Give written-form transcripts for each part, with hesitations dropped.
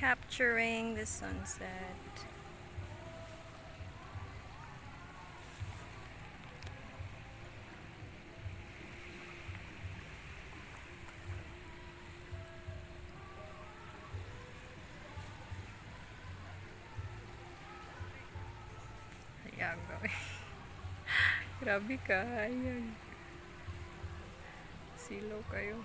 Capturing the sunset. Ayan, grabe ka. Ayan. Silaw kaayo.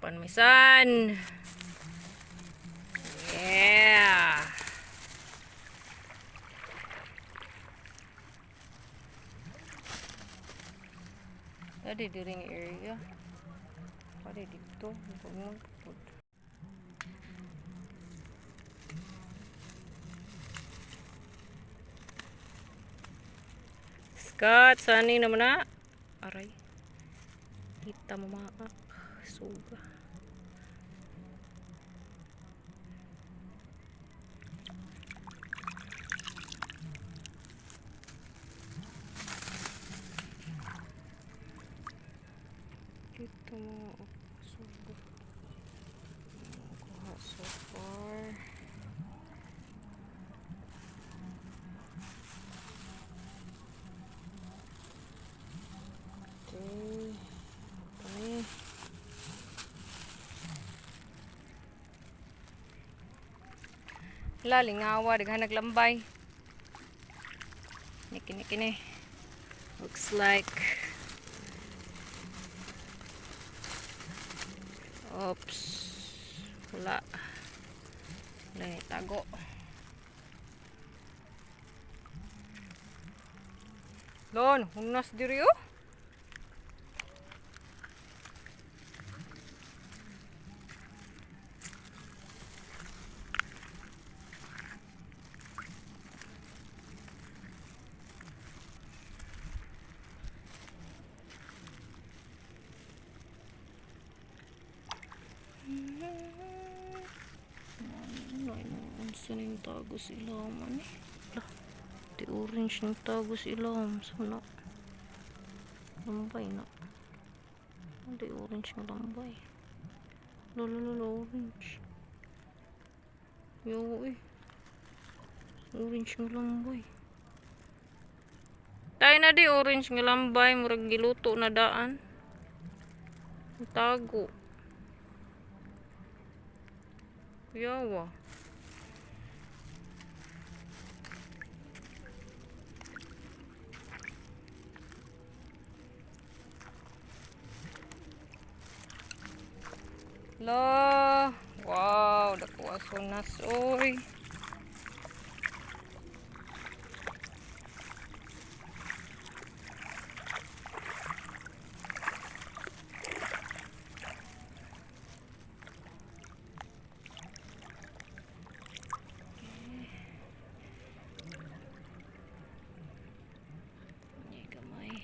Dakpan mi san. Yeah. Dali diri nga area. Pwede dito. Huwag mo. Scott, sani naman na. Aray. Kita mo maak. Suga. Kita mo maak. Suga. Kuha so far. Okay. Kami. Wala, lingawa, daghan naglambay. Niki, niki, ni. Looks like. Oops. Wala. Wala yung tago. Lon, hunas diri oh. Ano, unsa na yung tago sa ilawom, ano eh? Lah, di orange yung tago sa ilawom. So, na. Lambay na. Di orange yung lambay. Lolo, lolo, orange. Yo, eh. Orange yung lambay. Tayo na di orange nga lambay. Murag giluto na daan. Ang tago. Yawa. La, wow, dako asunas oy. Hindi gamay.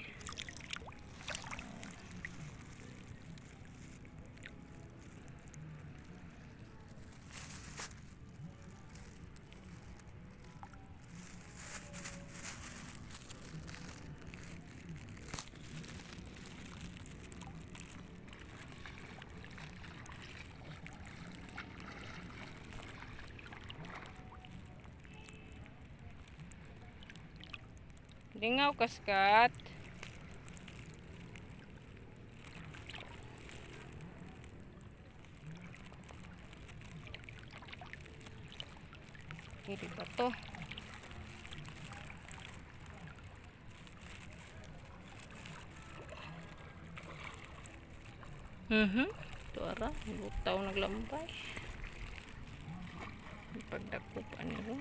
Lingaw kaskat. Kiri ba to? Ito ara, butaw naglambay. Pagdako pa nila.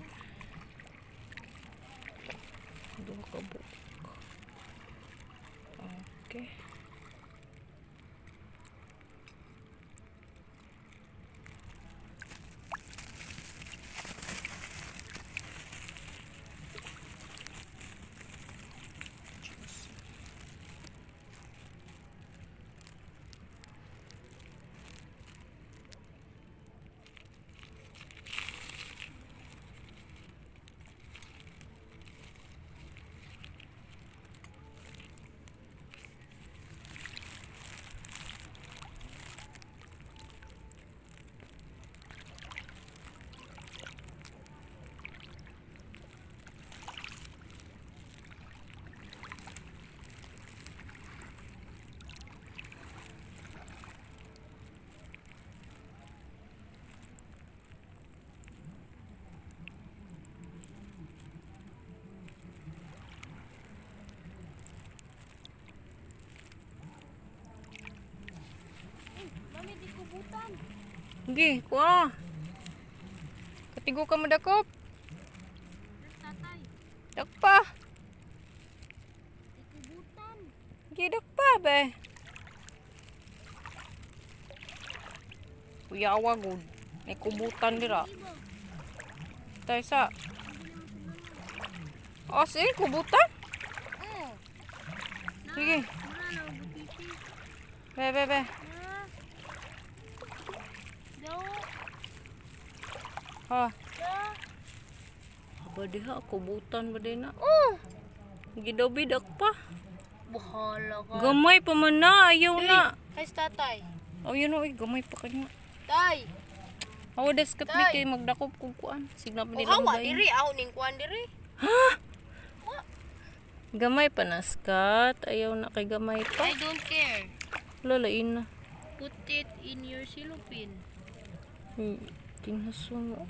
Duha ka buok. Okay. Sige, kuha. Katigo ka mo dakop. Tatay, Dakpa. ikubutan. Sige, dakpa be. Kuyawa gud. May kubutan dira. Tayo sa. Oh, sige, kubutan. Oh. Sige. Wala na butiti. Be, be, be. Na. Daw. Ha. Da. Aba diha, kubutan ba din na? Oh. Gidaw dakpa. Bahala ka. Gamay pa man na, ayaw na. Ay, tatay. Oh, yun oy, gamay pa kanya. Tay. Awa das katmi Tay. kay magdakop kog kuan. Signa pa Oh, nila hawa diri aw ning kuan diri. Gamay pa na skat. Ayaw na kay gamay pa. I don't care. Lalain na. Put it in your silupin. Tinhaso mo.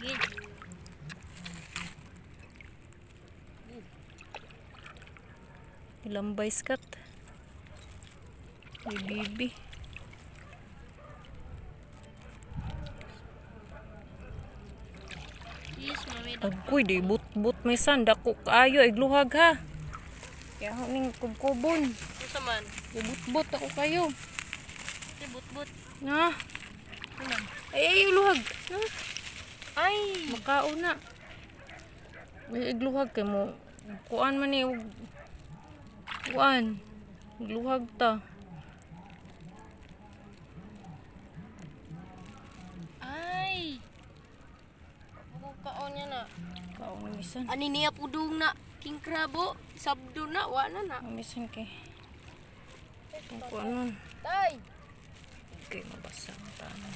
Sige. Ilambay skat. Ay, bibi. Yes, mami. Agoy, di but-but may san. Dako kaayo, ay gluhag ha. Kaya ako ning kubkubon. Unsa man? But-but ako kayo. Si but-but. Na. Ano? Ay, ay, luhag. Na. Ay! Makaon na. Ay, igluhag kay mo. Kuan man ni og kuan. Igluhag ta. Ay! Buko kaon niya na. Kaon ang bisan. Ani niya pudong na king crab o. Sabdo na wa na na. Ang bisan kay. Kung kuan man. Tay. Kay mabasa ang tanan.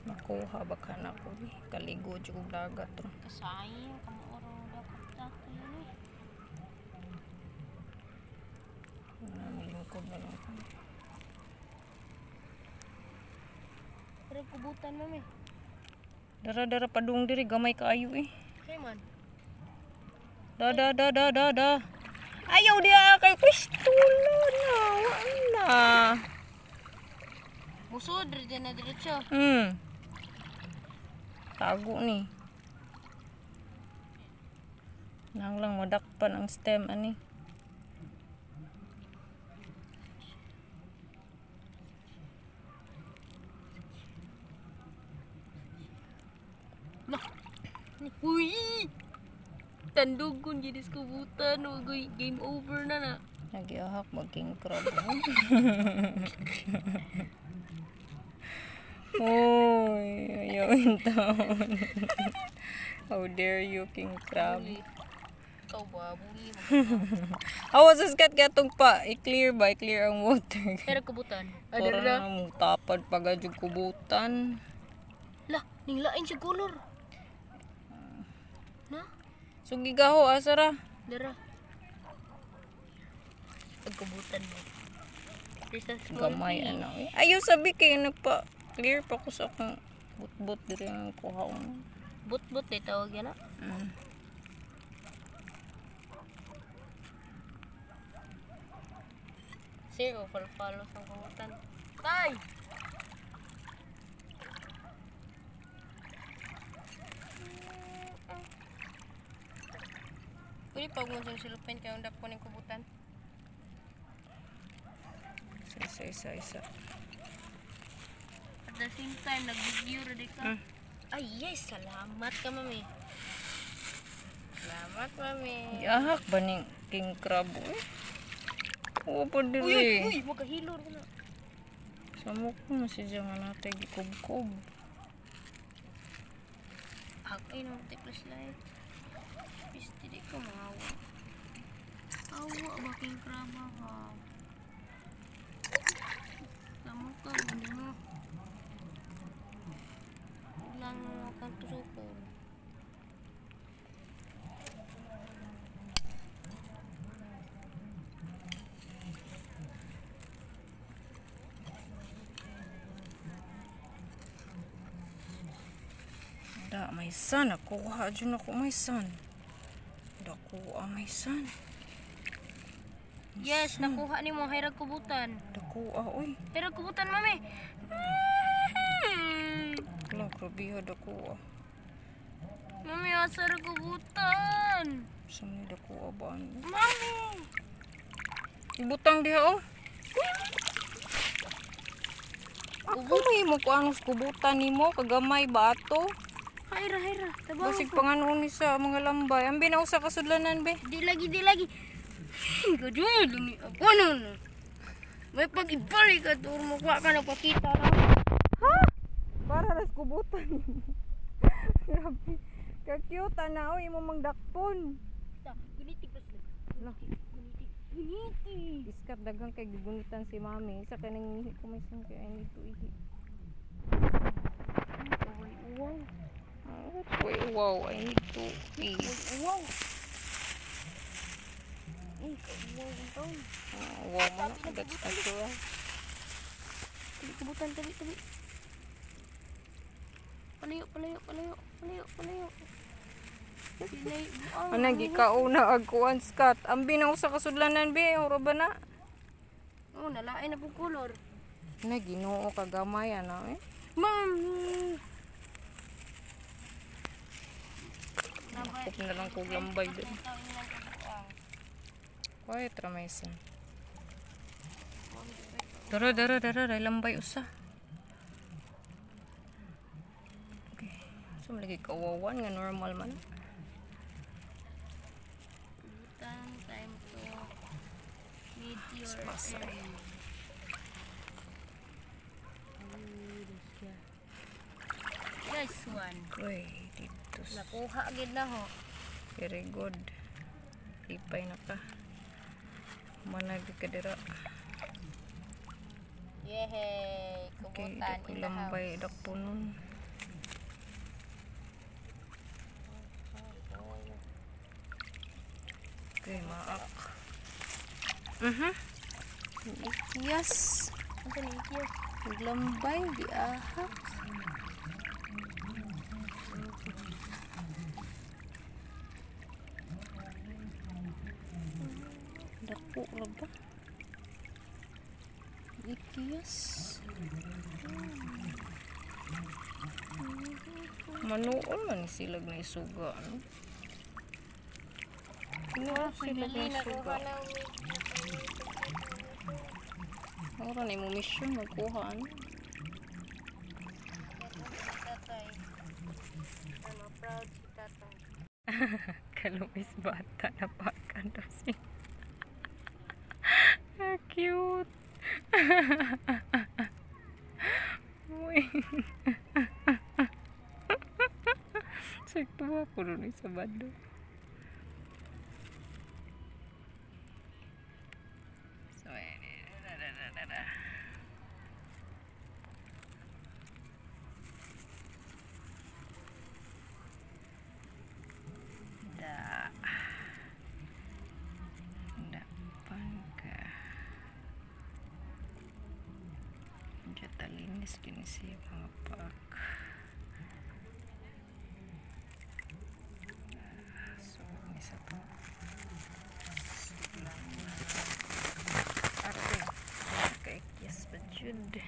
Makuha ba ka na ko eh. Kaligo jud kog dagat ro. Kasayang kamo oro dakop tatay ni. Na malingkod na lang ko. Pero kubutan mami. Dara dara padung diri gamay kaayo eh. Hey man. Da da da da da da. Ayaw diya kay Kristulo na. Wala. Musod rin na diretso. Tago ni. Nang lang madakpan ang stem ani. Uy! Tandugon jud is kubutan ugoy game over na na. Nagiahak mag king crab. Oy, ayaw in town. How dare you, king crab. Ikaw ba buli mo. Awa sa skat gatong pa. I-clear ba? I-clear ang water. Pero kubutan. Ay Para dara. na mong tapad pag adyo kubutan. Lah, ning lain siya color. Na? So gigaho asara. Dara. Pagkubutan mo. There's a small Gamay fish. ano. Eh. Ayaw sabi kay nagpa clear pa ko sa akong but-but diri ang kuha ko. But-but eh, tawag yan ah. Sir, oh, follow sa kubutan. Tay! Pwede pag mo sa silupin kayo ang dako ng kubutan. Isa isa isa isa. At the same time, nag-video rin ka. Ay, yes! Salamat ka, mami. Salamat, mami. Giahak ba ning king crab eh? Oo pa Uy, diri. uy, uy! Magkahilor ka na. Samok mo si nga natay gikubkob. Ay, no, take flashlight. Piste di ko maawa. Awa, baking kraba ka. Tamo ka, hindi mo. Lang mo kang tusukon. Da may san nakuha jud nako may san. Dakuha may san. Yes, nakuha nimo hayrag kubutan. Dako ah, oy. Hayrag kubutan, mami. Ala, grabe ha, dako ah. Mami, asa ra kubutan? Sa may dako ah ba? Ano? Mami. Ibutang diha oh. Ako may mo kuan sa kubutan nimo kagamay ba ato? Hayra, hayra. Tabang. Basig panganoon ni sa mga lambay. Ambi na usa ka sudlanan be. Di lagi, di lagi. Gadyo, lumi ako nun. May pag-ibalik at mo ka na pakita na. Ha? Para ras kubutan nimo. Grabe. Ka-cute ana oy imo mangdakpon. Guniti pa sila. Ala, Guniti. Guniti. iskat daghang kay gigunitan si mami. Isa kay nangihi ko may kay I need to ihi. Wow. Oh, wait, wow, I need to pee. Wow. Eh, wow ang taon. Oh, wow man, that's natural. Tabi, kubutan, tabi, tabi. Palayo, palayo, palayo, palayo, palayo. Pilay, buang. Ana gikauna ag kuan skat. Ambi na usa ka sudlanan be, oro ba na? Oh, nalain na pong kulor. Na Ginoo kagamay ana eh. Ma'am! Nakop na lang kog lambay dun. Quiet ra may isa. Dara dara dara dai lambay usa. Okay. So lagi kawawan nga normal man. Time to meteor. Pasay. Nice one. Uy, dito. Nakuha agad na ho. Very good. Lipay na ka. Manag ka dira. Yehey! Okay, Kubutan dako in the house. lambay dakpo nun. Okay, maak. Yes. Ang kanikyo. Naglambay, di ahak. Dako ra ba? Ikiyas. Manuol man ni silag na isuga, ano? Manuol sila na isuga. Ora na imong mission magkuha, ano? Tatay. I'm a proud si tatay. Kalumis bata na pakan daw siya. Ah, cute. Uy. Sakto po rin sa bando. So, ayan. Da, da, da, da, da. Da. Dapan ka. Diyan talinis din siya mga pak. So, isa to. Ate. Okay, yes, but jud. Yes,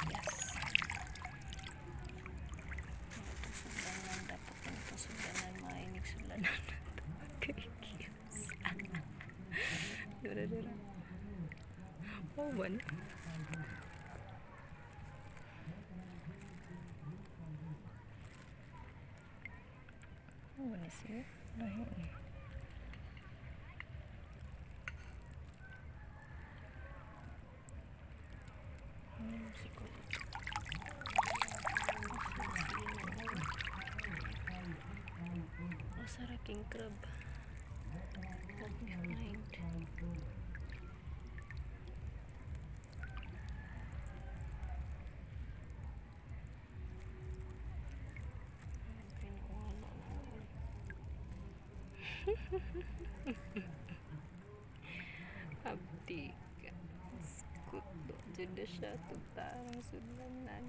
yes. Sudlanan, dapat ito sudlanan, mainig sudlanan. Okay, yes. Dura, dura. Oh, man. Oh, ni siya. Lahi ni. Ano siguro? Asa ra king crab? Let me find. Okay, nawala na naman. Abdi ka. Skuto. Diyan na siya. Tugtarang sudlanan.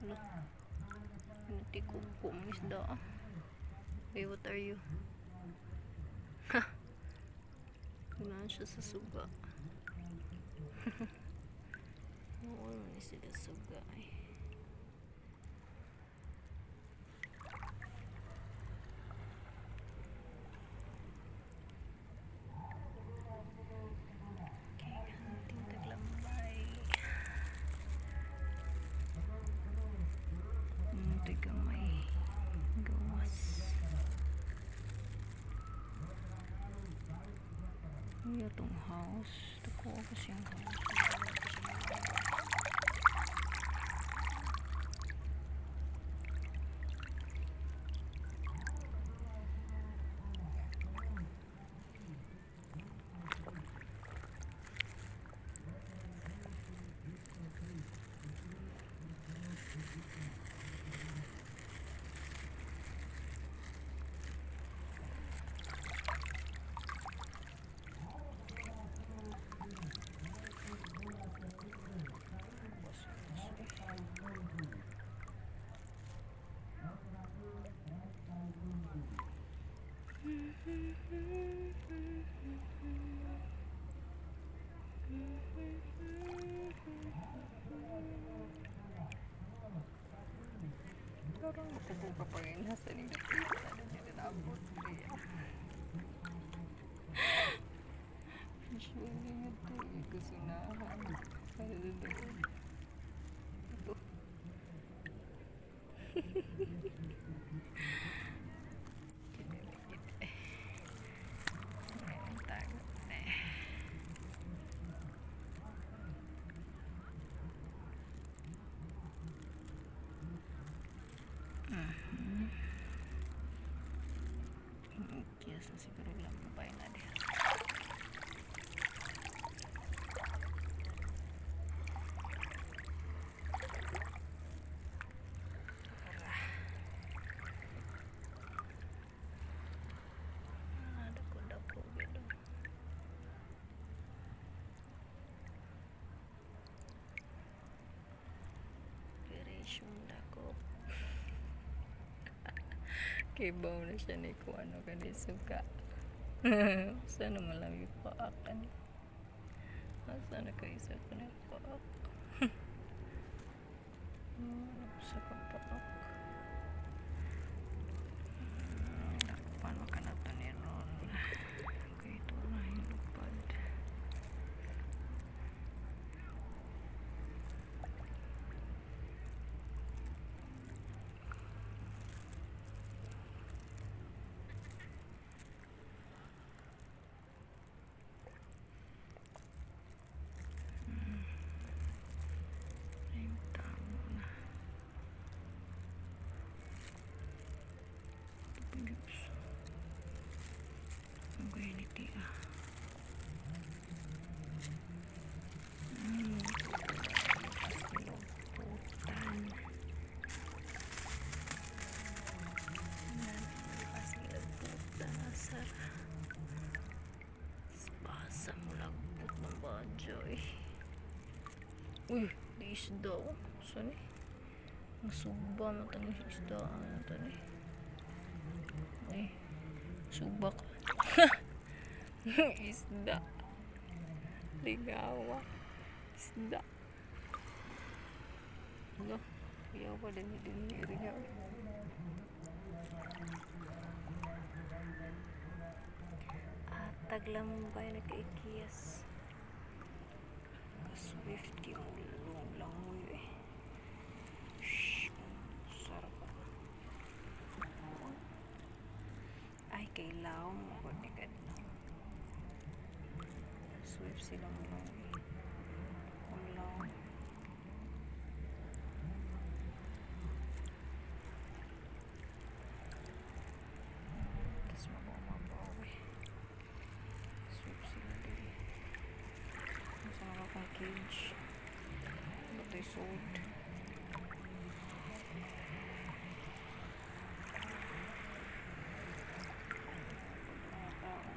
Look. Natikuko ang isda ah. Hey, what are you? Ha! Ganahan siya sa suga. Oo, man sila suga eh. Okay, hunting taglambay. Ito'y gamay. Gawas. Ano itong house? Dako ako siyang house. Gawas, gawas eh. Parang makubo ka pa rin. Nasa ni nakita na niya naabot niya. Usually nga ito eh, kusinahan. Para doon. Ito. Kiniligid eh. May tago eh. Kiyas na siguro lambay na diha. Tara. Ah, dako-dako gyud oh. Operation Dakop. Kibaw na siya ni kung ano kani suka. Sana malami paak ani. Asa na kayo sa kanang paak? Sa ka paak. Dakpan maka na to ni Ron. Okay, ito na yung lupad. Ay, tama na. Ito pa Diyos. Ang gaya ni Tia. Putan. Putan asar. Basa mo lagpot ng badyo eh. Uy, di isda oh. Saan eh? Masugba na itong isda. Ano ito ni? Ay, suba ka. Isda. Ligawa. Isda. Hala, ligawa din din area. At taglambay nagkaikiyas. Swift yung ulong langoy eh. Shhh, sarap ako. Ay, kay Lao mo ko ni kadto. Swift silang langoy. Kung lao. Tapos mabaw-mabaw eh. Swift sila dili. Nasa nga akong cage. Ito'y sold. Mga tao.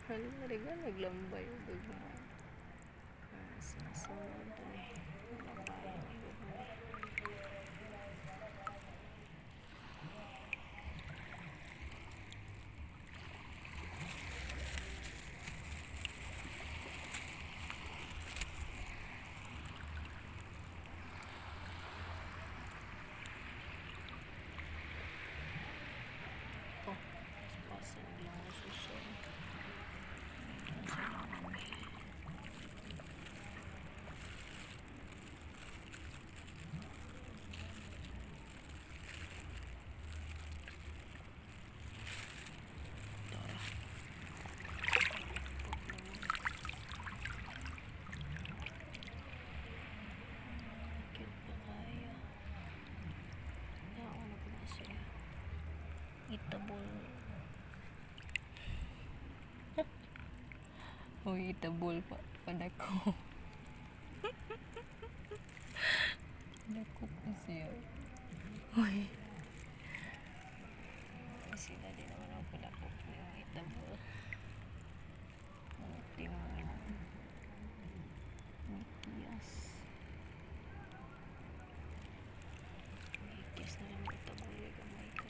Hala, riga naglambay og gagmay. Ah, sa sunod to ni. Lambay ni gagmay. Oh, basa lang ang susunod. Sa lang. Tara. Cute pa kayo. Nauna ko na siya. Eatable. Uy, eatable pa. Padako. Dako pa siya. Uy. Sila din naman ako padako po yung eatable. Muti mo. Mikiyas. Mikiyas na lang eatable yung gamay ko.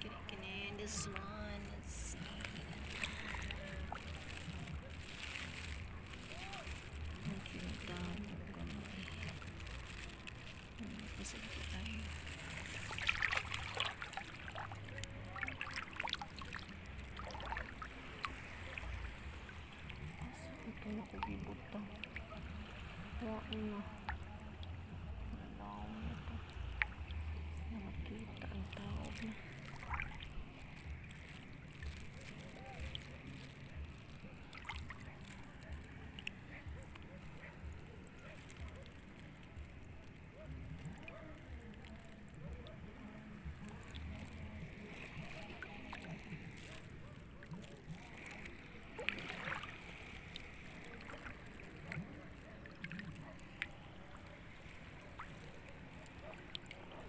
Kini kini this one. Let's see. Ang cute gamay. Pasag po tayo. Ito na ko gibutang. Wain na. Wala ito. Nakakita ang tao na.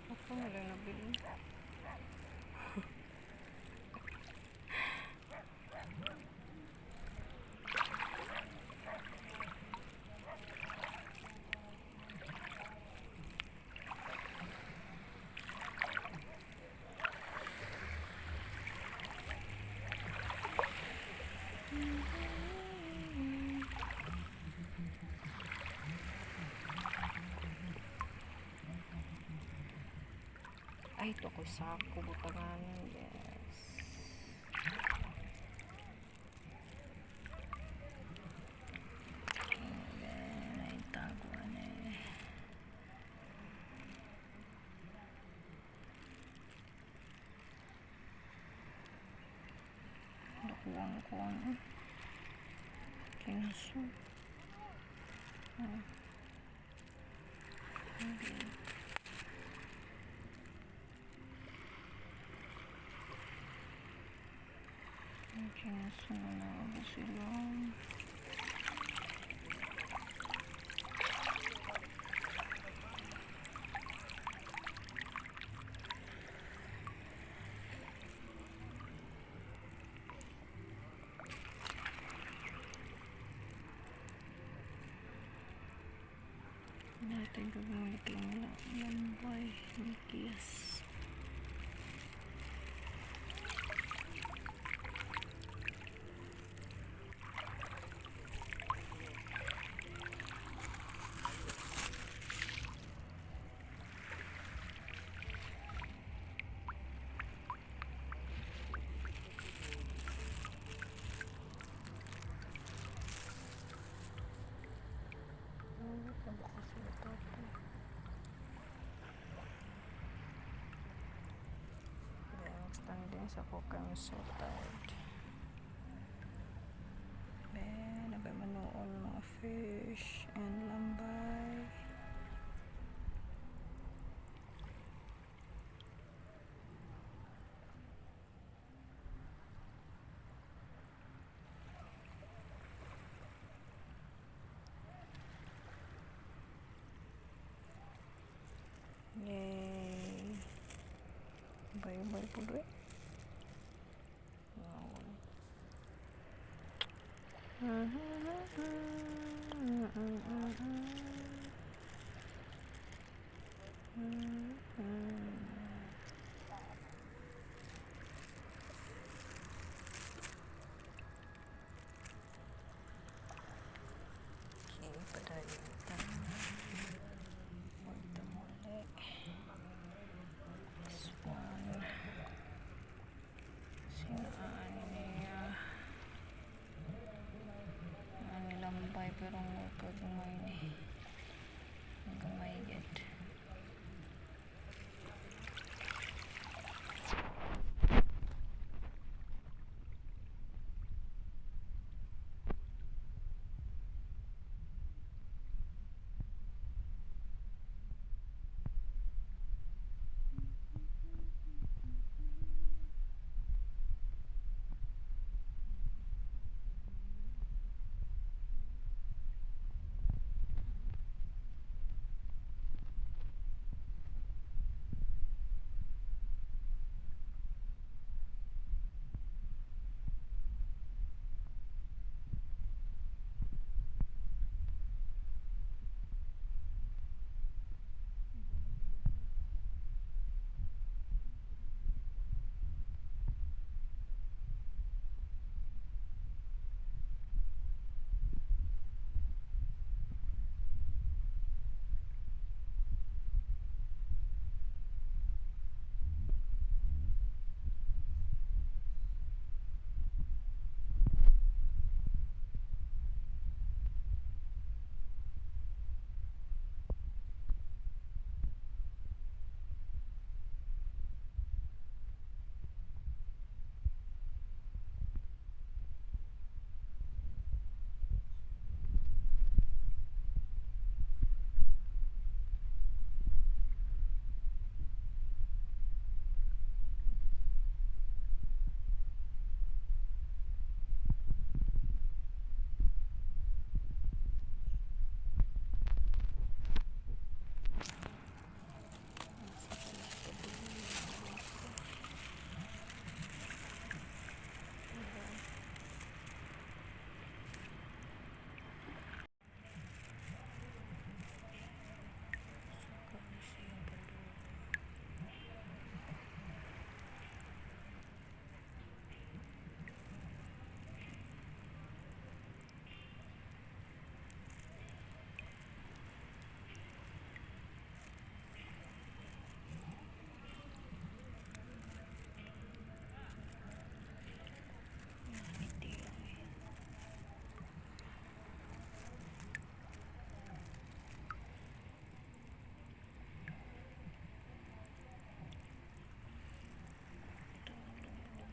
Ako na lang nabili. Ay, ito ko sako butangan. Yes. And then, ay tago na eh. Nakuha ko ano. Kinaso. Ah. Okay. Kinaso na na ako sila. Natin gagawin lang lambay ni Kiyas. Ano ba kasi ito? Then, standing sa ko. I'm so tired. Then, nabay manuol mga fish and lambay. Lambay po doy. Wow. Okay, padayon ta. Huwag muli. This one. Sino ani niya? Ani lambay pero mo kagmay ni. Gamay gid.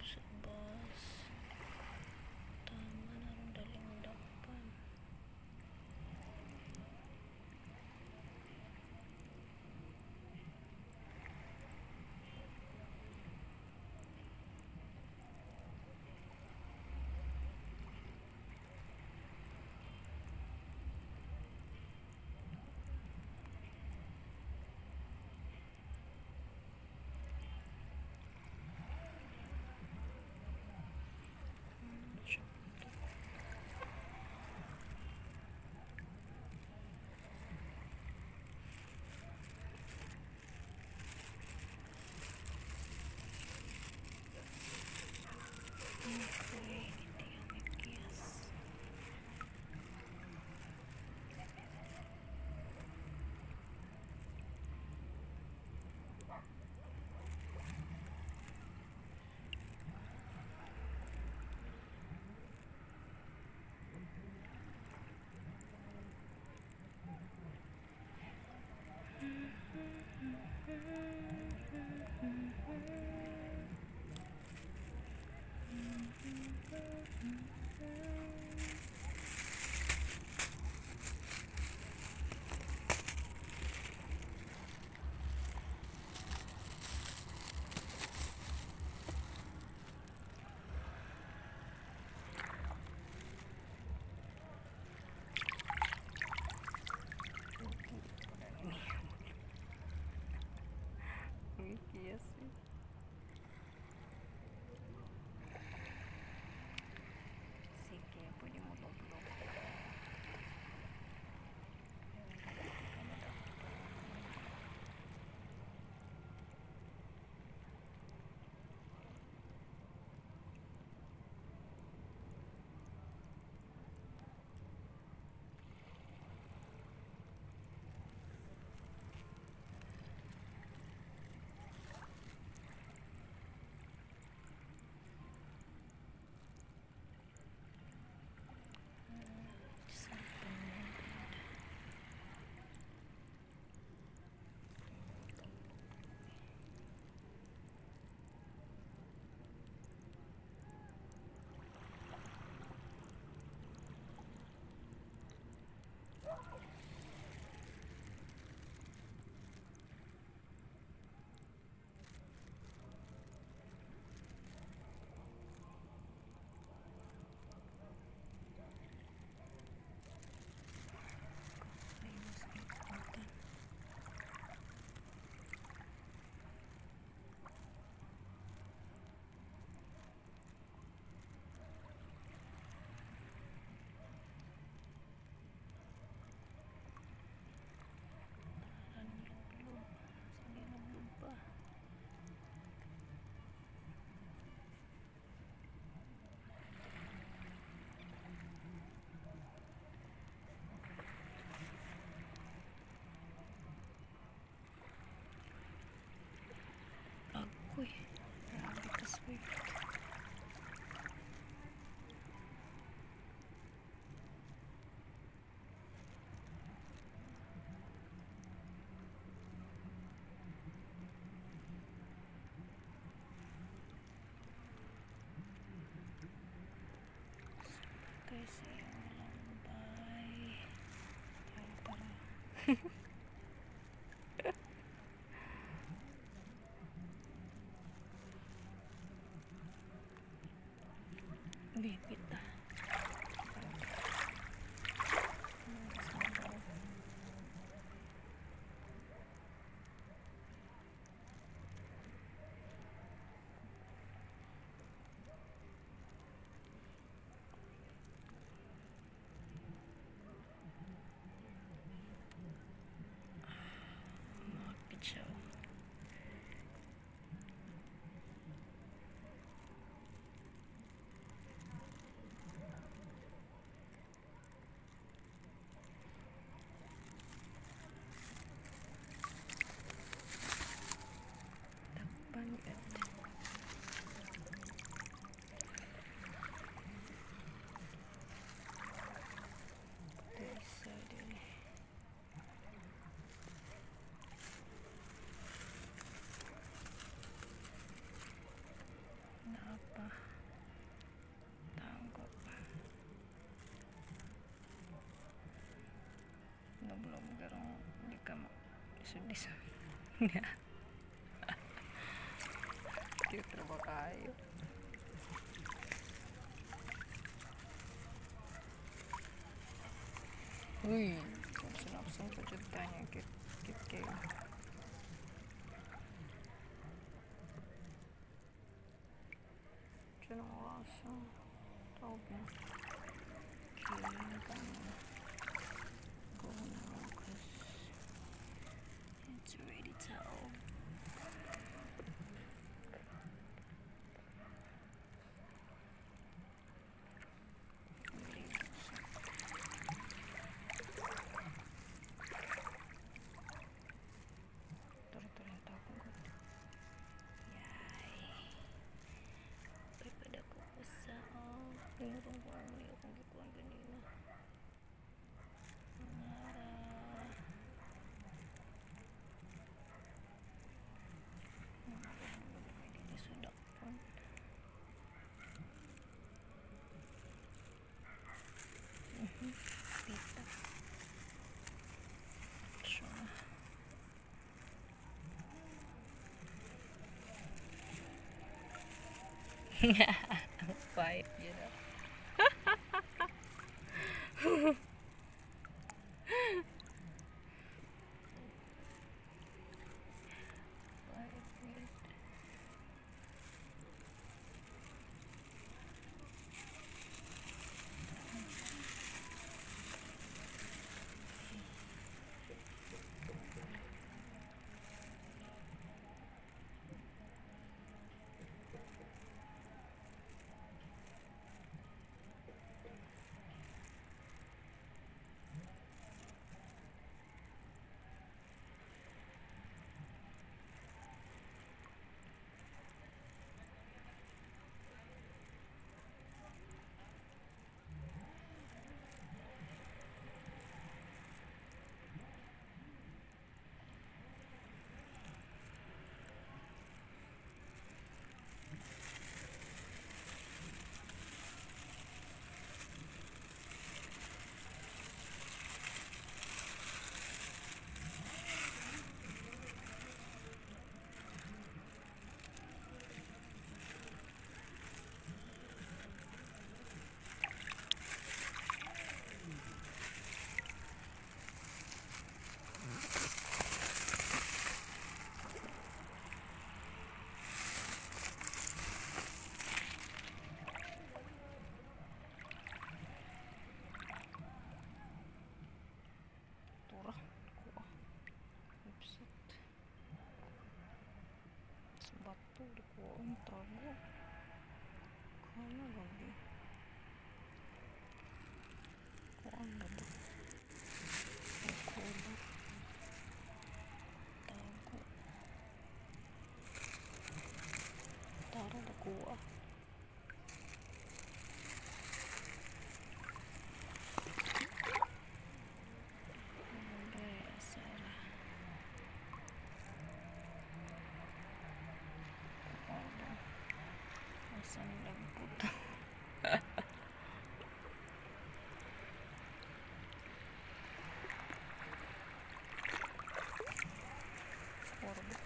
Sa bus. Tama na rin daling dakpan. Ano siya? Okay, ito yung yes. Ay, mas kalimutan. Anong lublob? Sige, lublob pa. Agoy. Grabe ka swift. Guys, ayun lang. Bye. Tara, tara. Bibit ah. Makapit siya, oh. Takpan yun. Ito isa din eh. Naapa. Tanggap. Nabulog garong hindi ka ma... Lisod-lisod. Cute na ba kayo? Uy! Sinapsan pa dyan tayo. Cute, cute kayo. Diyan ang oras. Tawag na. Okay, I'm gonna go now because it's already 12. Turo-turo yung tao kong good. Yay! Pwede ko po sa... Oh, limutong ko ang mali akong gikuhan ganina. Nara. Sudakpon. Pita. Sure. Fight. Fight, yun. Kuan tago. Kana gabi. Kuan na ba? Ang color. Tago. Tara nakuha. Ano Sara? Ano? Asan lagpot? Korbo.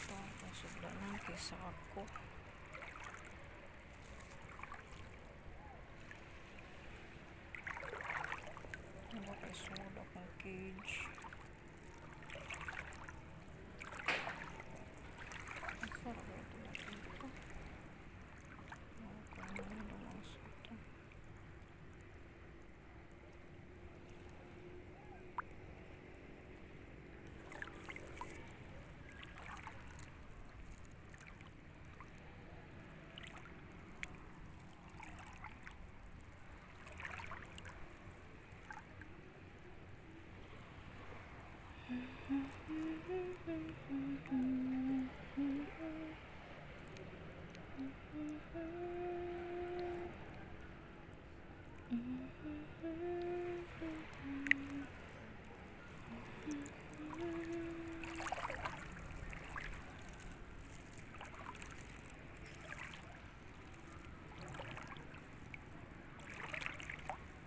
Ito ang suglanan kaysa ako. Ano kay sud akong cage. Asa ra ba ito nakita? Okay, ano lumasok ito?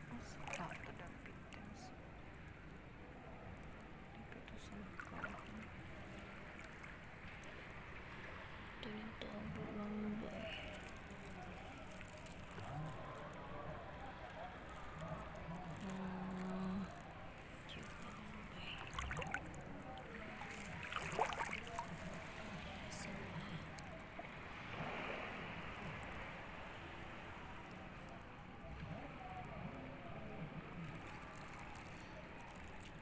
Asa ito dapitan sa dapit sa nagkaroon. Ito yung tago lang ba eh. Ah, cute na lambay. So,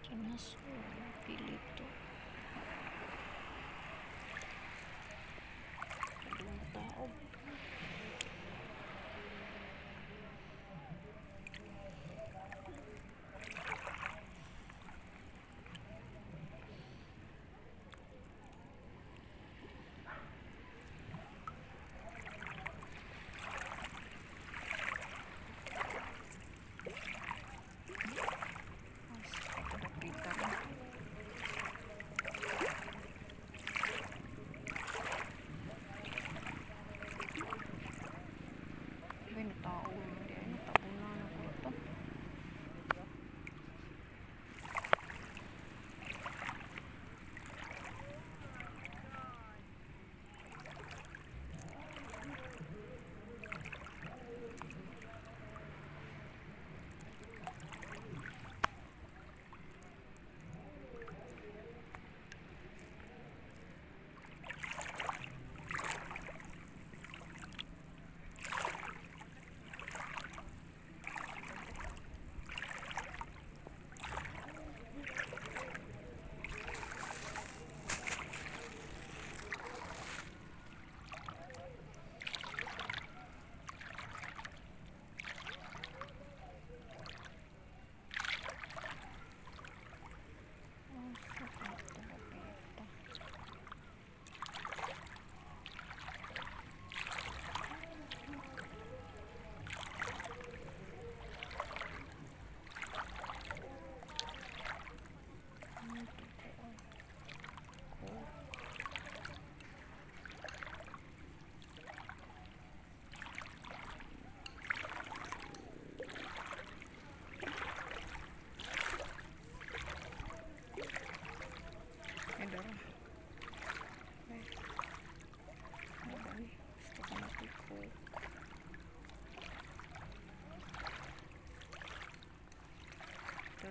Kinaso, pilito. Dalawang tao. Mas, ito dapitan.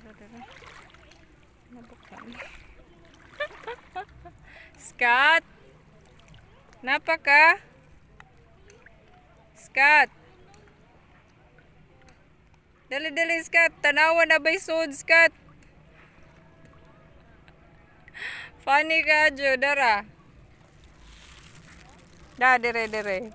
Dara, dara. Nabuksan. Scott! Napa ka? Scott! Dali, dali, Scott. Tanawa na ba'y sud, Scott? Funny ka, Jo. Dara. Da, dire, dire.